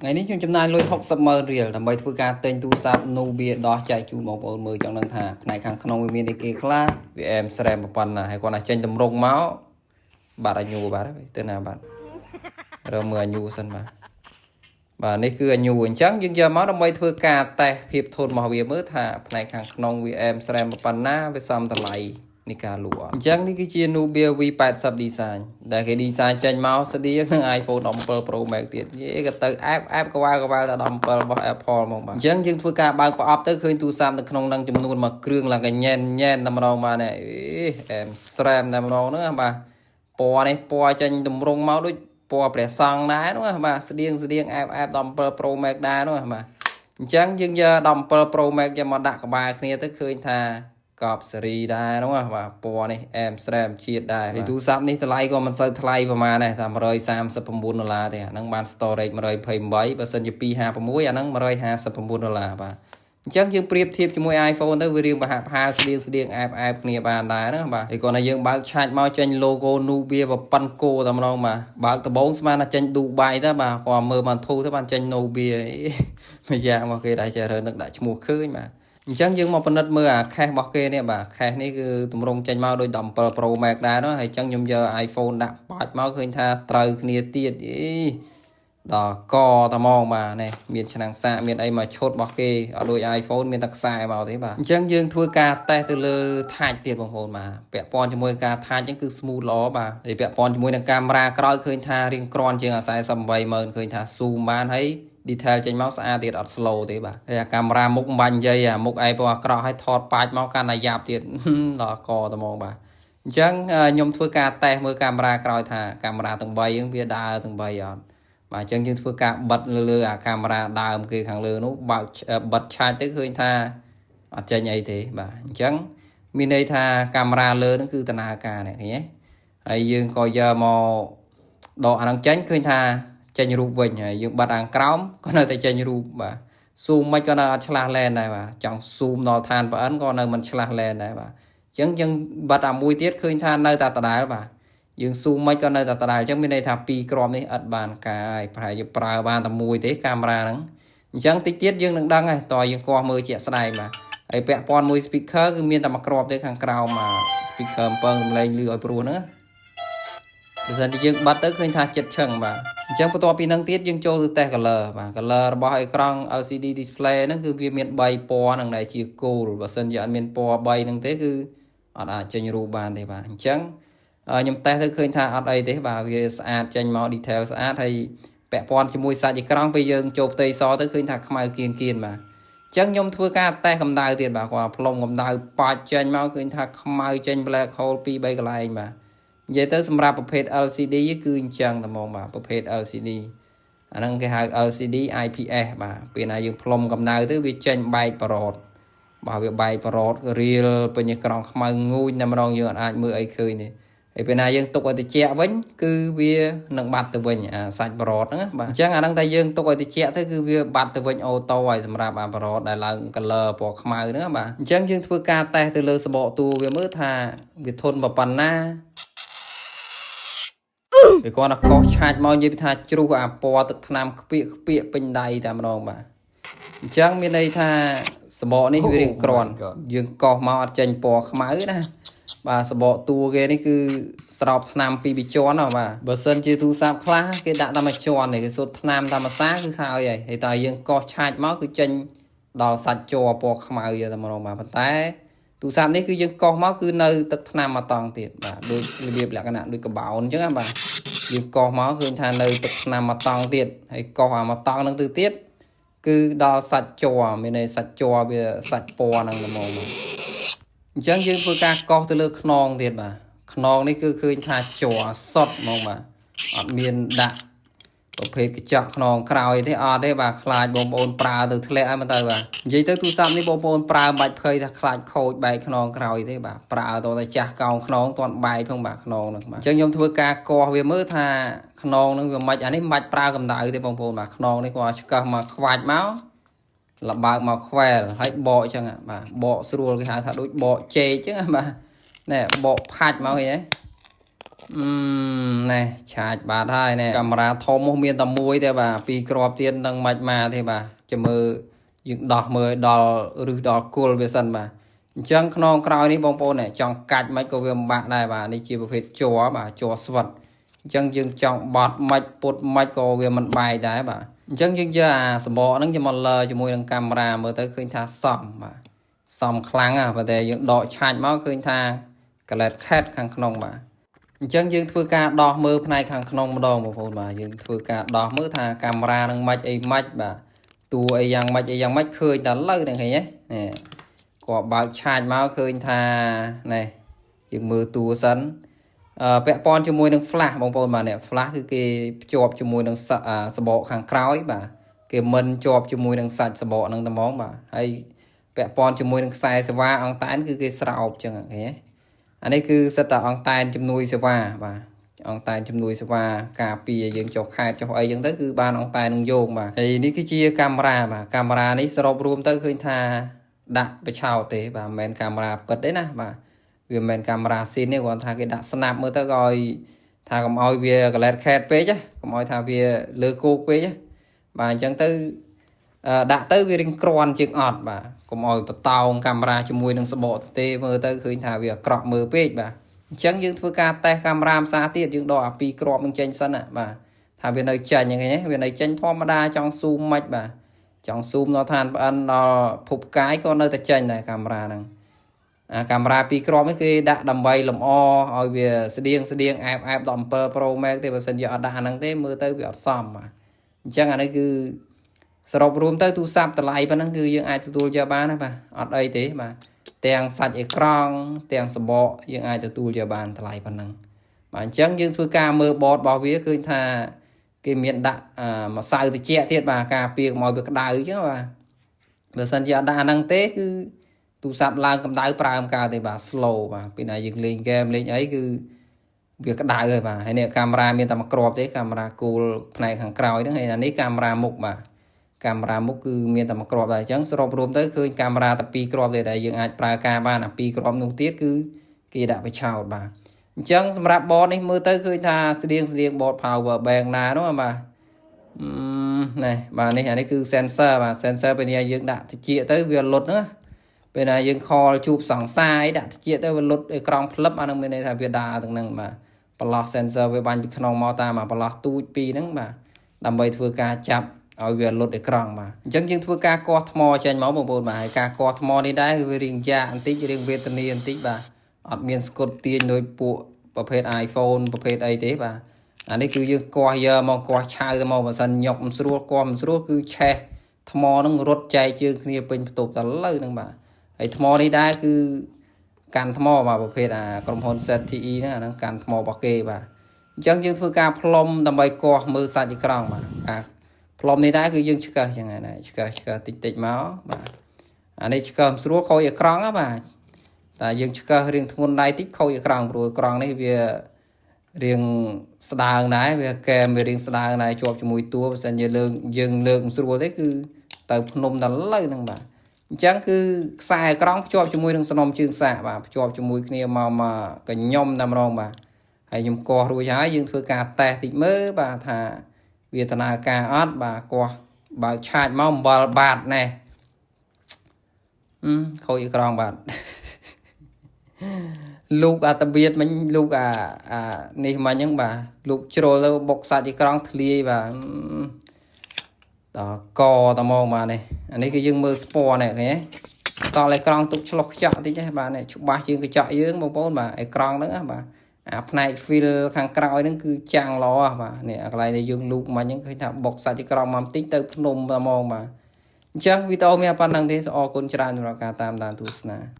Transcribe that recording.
ថ្ងៃនេះខ្ញុំចំណាយលុយ60ម៉ឺនរៀលដើម្បីធ្វើការទិញទូរស័ព្ទ Nubia ដោះចែកជូនបងប្អូនមើលចង់ដឹងថាផ្នែកខាងក្នុងវាមានអីគេខ្លះវាអែមស្រែមប៉ុណ្ណាហើយគាត់ណាចេញតម្រង់មកបាត់អាញូបាត់ហើយទៅណាបាត់រកមើលអាញូសិនបាទបាទនេះគឺអាញូអញ្ចឹងយើងយកមកដើម្បីធ្វើការតេស្តភាពធន់របស់វាមើលថាផ្នែកខាងក្នុងវាអែមស្រែមប៉ុណ្ណាវាសមតម្លៃនៃការលក់អត់អញ្ចឹងនេះគឺជា Nubia V80 design ដែលគេ design ចេញមកស្តៀងនឹង iPhone 17 Pro Max ទៀតយេក៏ទៅអែបអែបកវ៉ាកវ៉ាដល់17របស់ Apple ហ្មងបាទអញ្ចឹងយើងធ្វើការបើកប្រអប់ទៅឃើញទូរស័ព្ទនៅក្នុងនឹងចំនួនមួយគ្រឿងឡើងកញ៉ែនញ៉ែនតែម្ដងបាទនេះអែមស្រែមតែម្ដងហ្នឹងបាទពណ៌នេះពណ៌ចេញតម្រង់មកដូចពណ៌ព្រះសង្ឃដែរនោះបាទស្តៀងស្តៀងអែបអែប17 Pro Max ដែរនោះបាទអញ្ចឹងយើងយក17 Pro Max យកមកដាក់ក្បែរគ្នាទៅឃើញថាកប់សេរីដែរនោះបាទពណ៌នេះអែមស្រែមជាតិដែរហើយទូរស័ព្ទនេះតម្លៃក៏មិនសូវថ្លៃប្រហែលដែរតែ139ដុល្លារទេអាហ្នឹងបាន storage 128បើសិនជា256អាហ្នឹង159ដុល្លារបាទអញ្ចឹងយើងប្រៀបធៀបជាមួយ iPhone ទៅវារៀងប្រហាក់ប្រហែលស្តៀងស្តៀងអែបអែបគ្នាបានដែរណាបាទហើយគាត់ថាយើងបើកឆាច់មកចេញ logo Nubia ប៉ុនគោតែម្ដងបាទបើកដំបូងស្មានថាចេញ Dubai ទៅបាទគាត់មើលបានធូរទៅបានចេញ Nubia មួយយ៉ាងមកគេដែរចេះរើនឹកដាក់ឈ្មោះឃើញបាទអញ្ចឹងយើងមកពិនិត្យមើលអា case របស់គេនេះបាទ case នេះគឺទម្រង់ចេញមកដូច17 Pro Max ដែរនោះហើយអញ្ចឹងខ្ញុំយក iPhone ដាក់បាច់មកឃើញថាត្រូវគ្នាទៀតអីដល់កតហ្មងបាទនេះមានឆ្នាំងសាកមានអីមកឈុតរបស់គេអត់ដូច iPhone មានតែខ្សែមកទេបាទអញ្ចឹងយើងធ្វើការតេស្តទៅលើ touch ទៀតបងប្អូនបាទពាក់ព័ន្ធជាមួយការ touch អញ្ចឹងគឺ smooth ល្អបាទហើយពាក់ព័ន្ធជាមួយនឹងកាមេរ៉ាក្រោយឃើញថារៀងក្រាន់ជាងអា48ម៉ឺនឃើញថា zoom បានហើយ detail ចេញមកស្អាតទៀតអត់ slow ទេបាទហើយអាកាមេរ៉ាមុខមិនបាញ់និយាយអាមុខឯងពណ៌អាក្រក់ហើយថតប៉ាច់មកកាន់តែយ៉ាប់ទៀតដល់កត្មងបាទអញ្ចឹងខ្ញុំធ្វើការតេស្តមើលកាមេរ៉ាក្រោយថាកាមេរ៉ាទាំង3ហ្នឹងវាដើរទាំង3អត់បាទអញ្ចឹងយើងធ្វើការបិទលើលើអាកាមេរ៉ាដើមគេខាងលើនោះបើកបិទឆាច់ទៅឃើញថាអត់ចេញអីទេបាទអញ្ចឹងមានន័យថាកាមេរ៉ាលើហ្នឹងគឺដំណើរការនេះឃើញទេហើយយើងក៏យកមកដកអាហ្នឹងចេញឃើញថាចេញរូបវិញហើយយើងបិទអាងក្រោមក៏នៅតែចេញរូបបាទ zoom មិនក៏នៅអត់ឆ្លាស់លែនដែរបាទចង់ zoom ដល់ឋានប្អិនក៏នៅមិនឆ្លាស់លែនដែរបាទអញ្ចឹងយើងបិទអាមួយទៀតឃើញថានៅតែដដែលបាទយើង zoom មិនក៏នៅតែដដែលអញ្ចឹងមានន័យថាពីរគ្រាប់នេះឥតបានការហើយប្រហែលជាប្រើបានតែមួយទេកាមេរ៉ាហ្នឹងអញ្ចឹងតិចទៀតយើងនឹងដឹងហើយតើយើងគាស់មើលជាក់ស្ដែងបាទហើយពាក់ព័ន្ធមួយ speaker គឺមានតែមួយគ្រាប់ទេខាងក្រោមបាទ speaker អំពងសំឡេងលឺឲ្យព្រោះហ្នឹងបើសិនជាយើងបិទទៅឃើញថាចិត្តឈឹងបាទអញ្ចឹងបន្ទាប់ពីហ្នឹងទៀតយើងចូលទៅតេស្ត color បាទ color របស់អេក្រង់ LCD display ហ្នឹងគឺវាមាន3ពណ៌ហ្នឹងដែលជាគោលបើសិនជាអត់មានពណ៌3ហ្នឹងទេគឺអត់អាចចេញរូបបានទេបាទអញ្ចឹងខ្ញុំតេស្តទៅឃើញថាអត់អីទេបាទវាស្អាតចេញមក detail ស្អាតហើយពាក់ព័ន្ធជាមួយសាច់អេក្រង់ពេលយើងចូលផ្ទៃសទៅឃើញថាខ្មៅគៀនគៀនបាទអញ្ចឹងខ្ញុំធ្វើការតេស្តកម្ដៅទៀតបាទគាត់ផ្លុំកម្ដៅប៉ាច់ចេញមកឃើញថាខ្មៅចេញ black hole 2 3កន្លែងបាទនិយាយទៅសម្រាប់ប្រភេទ LCD គឺអញ្ចឹងតែហ្មងបាទប្រភេទ LCD អាហ្នឹងគេហៅ LCD IPS បាទពេលណាយើងផ្លុំកម្ដៅទៅវាចេញបែកបរតបាទវាបែកបរតរៀលពេញអេក្រង់ខ្មៅងូចតែម្ដងយើងអាចមើលអីឃើញទេហើយពេលណាយើងទុកឲ្យត្រជាក់វិញគឺវានឹងបាត់ទៅវិញអាសាច់បរតហ្នឹងបាទអញ្ចឹងអាហ្នឹងតែយើងទុកឲ្យត្រជាក់ទៅគឺវាបាត់ទៅវិញ auto ហើយសម្រាប់អាបរតដែលឡើង color ពណ៌ខ្មៅហ្នឹងបាទអញ្ចឹងយើងធ្វើការតេស្តទៅលើសបកតួវាមើលថាវាធន់ប៉ុណ្ណាវាគាត់តែកោសឆាច់មកនិយាយថាជ្រុះអាពណ៌ទឹកថ្នាំខ្ពៀកខ្ពៀកពេញដៃតែម្ដងបាទអញ្ចឹងមានន័យថាសបកនេះវារៀងក្រាន់យើងកោសមកអត់ចេញពណ៌ខ្មៅណាបាទសបកតួគេនេះគឺស្រោបថ្នាំពីរជាន់ហ៎បាទបើសិនជាទូរស័ព្ទខ្លះគេដាក់តែមួយជាន់ទេគេសូត្រថ្នាំតាមភាសាគឺហើយហើយហើយតែយើងកោសឆាច់មកគឺចេញដល់សាច់ជ័រពណ៌ខ្មៅតែម្ដងបាទប៉ុន្តែទូរស័ព្ទនេះគឺយើងកោសមកគឺនៅទឹកថ្នាំមកតង់ទៀតបាទដូចរបៀបលក្ខណៈដូចកបោនអញ្ចឹងណាបាទយើងកោសមកឃើញថានៅទឹកថ្នាំមកតង់ទៀតហើយកោសអាមកតង់ហ្នឹងទៅទៀតគឺដល់សាច់ជ័រមានន័យសាច់ជ័រវាសាច់ពណ៌ហ្នឹងហ្មងបាទអញ្ចឹងយើងធ្វើការកោសទៅលើខ្នងទៀតបាទខ្នងនេះគឺឃើញថាជ័រសុតហ្មងបាទអត់មានដាក់ប្រភេទកញ្ចក់ខ្នងក្រោយទេអត់ទេបាទខ្លាចបងប្អូនប្រើទៅធ្លាក់ហើយមើលទៅបាទនិយាយទៅទូរស័ព្ទនេះបងប្អូនប្រើមិនបាច់ភ័យថាខ្លាចខូចបែកខ្នងក្រោយទេបាទប្រើតតែចាស់កោងខ្នងតន់បែកផងបាទខ្នងហ្នឹងបាទអញ្ចឹងខ្ញុំធ្វើការកោសវាមើលថាខ្នងហ្នឹងវាមិនអានេះមិនបាច់ប្រើកម្ដៅទេបងប្អូនបាទខ្នងនេះគាត់ឆ្កឹះមកខ្វាច់មកលបើកមកខ្វែលហើយបកអញ្ចឹងបាទបកស្រួលគេហៅថាដូចបកចេកអញ្ចឹងបាទណែបកផាច់មកឃើញទេ អឺណែឆាចបាទហើយណែកាមេរ៉ាធំមកមានតែមួយទេបាទពីរគ្រាប់ទៀតនឹងមិនមកទេបាទចាំមើលយើងដោះមើលឲ្យដល់ឬដល់គល់វាសិនបាទអញ្ចឹងខ្នងក្រោយនេះបងប្អូនណែចង់កាច់មិនក៏វាពិបាកដែរបាទនេះជាប្រភេទជ័របាទជ័រស្វិតអញ្ចឹងយើងចង់បត់មិនពុតមិនក៏វាមិនបែកដែរបាទអញ្ចឹងយើងយកអាសម្បកហ្នឹងយកមកលើជាមួយនឹងកាមេរ៉ាមើលទៅឃើញថាសមបាទសមខ្លាំងណាស់ប៉ុន្តែយើងដកឆាច់មកឃើញថាកលែតខេតខាងក្នុងបាទអញ្ចឹងយើងធ្វើការដោះមើលផ្នែកខាងក្នុងម្ដងបងប្អូនបាទយើងធ្វើការដោះមើលថាកាមេរ៉ានឹងម៉េចអីម៉េចបាទតួអីយ៉ាងម៉េចអីយ៉ាងម៉េចឃើញតែលើហ្នឹងឃើញទេនេះគាត់បើកឆាចមកឃើញថានេះយើងមើលតួសិនអឺពាក់ព័ន្ធជាមួយនឹង flash បងប្អូនបាទនេះ flash គឺគេភ្ជាប់ជាមួយនឹងសបកខាងក្រោយបាទគេមិនជាប់ជាមួយនឹងសាច់សបកហ្នឹងតែហ្មងបាទហើយពាក់ព័ន្ធជាមួយនឹងខ្សែសេវាអង្តែនគឺគេស្រោបចឹងឃើញទេអានេះគឺសិតតែអង្តែនជំនួយសេវាបាទអង្តែនជំនួយសេវាការពារយើងចុះខេតចុះអីចឹងទៅគឺបានអង្តែននឹងយោងបាទហើយនេះគឺជាកាមេរ៉ាបាទកាមេរ៉ានេះសរុបរួមទៅឃើញថាដាក់បិឆោតទេបាទមិនមែនកាមេរ៉ាពិតទេណាបាទវាមិនមែនកាមេរ៉ាស៊ីនទេគ្រាន់ថាគេដាក់ស្នាប់មើលទៅក៏ឲ្យថាកុំឲ្យវាកលែតខេតពេកកុំឲ្យថាវាលើគោកពេកបាទអញ្ចឹងទៅដាក់ទៅវារៀងក្រាន់ជាងអត់បាទកុំឲ្យបតោងកាមេរ៉ាជាមួយនឹងសបកទទេមើលទៅឃើញថាវាអាក្រក់មើលពេកបាទអញ្ចឹងយើងធ្វើការតេស្តកាមេរ៉ាផ្សារទៀតយើងដកអាពីរគ្រាប់នឹងចេញសិនណាបាទថាវានៅចាញ់ហ្នឹងឃើញទេវានៅចេញធម្មតាចង់ស៊ូមមិនបាទចង់ស៊ូមដល់ឋានប្អិនដល់ភពកាយក៏នៅតែចេញដែរកាមេរ៉ាហ្នឹងអាកាមេរ៉ាពីរគ្រាប់នេះគេដាក់ដើម្បីលម្អឲ្យវាស្តៀងស្តៀងអែបអែប17 Pro Max ទេបើសិនជាអត់ដាក់អាហ្នឹងទេមើលទៅវាអត់សមបាទអញ្ចឹងអានេះគឺសរុបរួមទៅទូរស័ព្ទតម្លៃប៉ុណ្ណឹងគឺយើងអាចទទួលយកបានណាបាទអត់អីទេបាទទាំងសាច់អេក្រង់ទាំងសបកយើងអាចទទួលយកបានតម្លៃប៉ុណ្ណឹងបាទអញ្ចឹងយើងធ្វើការមើលបតរបស់វាឃើញថាគេមានដាក់ម្សៅត្រជាក់ទៀតបាទការពារកុំឲ្យវាក្តៅអញ្ចឹងបាទបើសិនជាអត់ដាក់អាហ្នឹងទេគឺទូរស័ព្ទឡើងកម្ដៅប្រើមិនកើតទេបាទ slow បាទពេលណាយើងលេងហ្គេមលេងអីគឺវាក្តៅហើយបាទហើយនេះកាមេរ៉ាមានតែមួយគ្រាប់ទេកាមេរ៉ាគោលផ្នែកខាងក្រោយហ្នឹងហើយអានេះកាមេរ៉ាមុខបាទកាមេរ៉ាមុខគឺមានតែមួយគ្រាប់ដែរអញ្ចឹងសរុបរួមទៅឃើញកាមេរ៉ាតែពីរគ្រាប់ទេដែលយើងអាចប្រើការបានអាពីរគ្រាប់នោះទៀតគឺគេដាក់បញ្ឆោតបាទអញ្ចឹងសម្រាប់បតនេះមើលទៅឃើញថាស្តៀងស្តៀងបត power bank ណានោះបាទអឺណែបាទនេះអានេះគឺ sensor បាទ sensor ពេលនេះយើងដាក់តិចទៅវាលុតណាពេលណាយើងខលជួបសង្សារអីដាក់តិចទៅវាលុតអេក្រង់ផ្លឹបអានឹងមានន័យថាវាដើរទាំងហ្នឹងបាទប្រឡោះ sensor វាបាញ់ពីក្នុងមកតាមអាប្រឡោះទូចពីរហ្នឹងបាទដើម្បីធ្វើការចាប់ឲ្យវាលុតអេក្រង់បាទអញ្ចឹងយើងធ្វើការកោះថ្មចេញមកបងប្អូនបាទហើយការកោះថ្មនេះដែរគឺវារៀងយ៉ាបន្តិចរៀងវេទនាបន្តិចបាទអត់មានស្គុតទាញដោយពួកប្រភេទ iPhone ប្រភេទអីទេបាទអានេះគឺយើងកោះយកមកកោះឆៅទៅមកបើសិនញុកមិនស្រួលកោះមិនស្រួលគឺឆេះថ្មនឹងរត់ចែកជើងគ្នាពេញបន្ទប់តែលើហ្នឹងបាទហើយថ្មនេះដែរគឺកាន់ថ្មបាទប្រភេទអាក្រុមហ៊ុន ZTE ហ្នឹងអាហ្នឹងកាន់ថ្មរបស់គេបាទអញ្ចឹងយើងធ្វើការផ្លុំដើម្បីកោះមើលសាច់អេក្រង់បាទការផ្លុំនេះដែរគឺយើងឆ្កឹះចឹងហើយឆ្កឹះឆ្កឹះតិចតិចមកបាទអានេះឆ្កឹះមិនស្រួលខូចអេក្រង់ហ៎បាទតែយើងឆ្កឹះរៀងធ្ងន់ដៃតិចខូចអេក្រង់ព្រោះអេក្រង់នេះវារៀងស្ដើងដែរវាកែមវារៀងស្ដើងដែរជាប់ជាមួយតួបើសិនជាលើកយើងលើកមិនស្រួលទេគឺទៅភ្នំដល់លើហ្នឹងបាទអញ្ចឹងគឺខ្សែអេក្រង់ភ្ជាប់ជាមួយនឹងសំណុំជើងសាកបាទភ្ជាប់ជាមួយគ្នាមកមកកញ្ញុំតែម្ដងបាទហើយខ្ញុំកោះរួចហើយយើងធ្វើការតេស្តតិចមើលបាទថាវាដំណើរការអត់បាទកោះបើកឆាចមកអំបិលបាតណែអឺខូចអេក្រង់បាទ លោកអាតបៀតមិញលោកអាអានេះមិញហ្នឹងបាទលោកជ្រុលទៅបុកសាច់អេក្រង់ធ្លាយបាទដល់កតហ្មងបាទនេះអានេះគឺយើងមើលស្ពណ៌នេះឃើញទេសល់អេក្រង់ទុកឆ្លុះខ្ចក់តិចទេបាទនេះច្បាស់ជាងកញ្ចក់យើងបងប្អូនបាទអេក្រង់ហ្នឹងណាបាទអាផ្នែក feel ខាងក្រោយហ្នឹងគឺចាំងល្អបាទនេះអាកន្លែងដែលយើងលូកមិញហ្នឹងឃើញថាបុកសាច់អេក្រង់មកបន្តិចទៅភ្នំតែហ្មងបាទអញ្ចឹងវីដេអូមានប៉ុណ្្នឹងទេអរគុណច្រើនសម្រាប់ការតាមដានទស្សនា។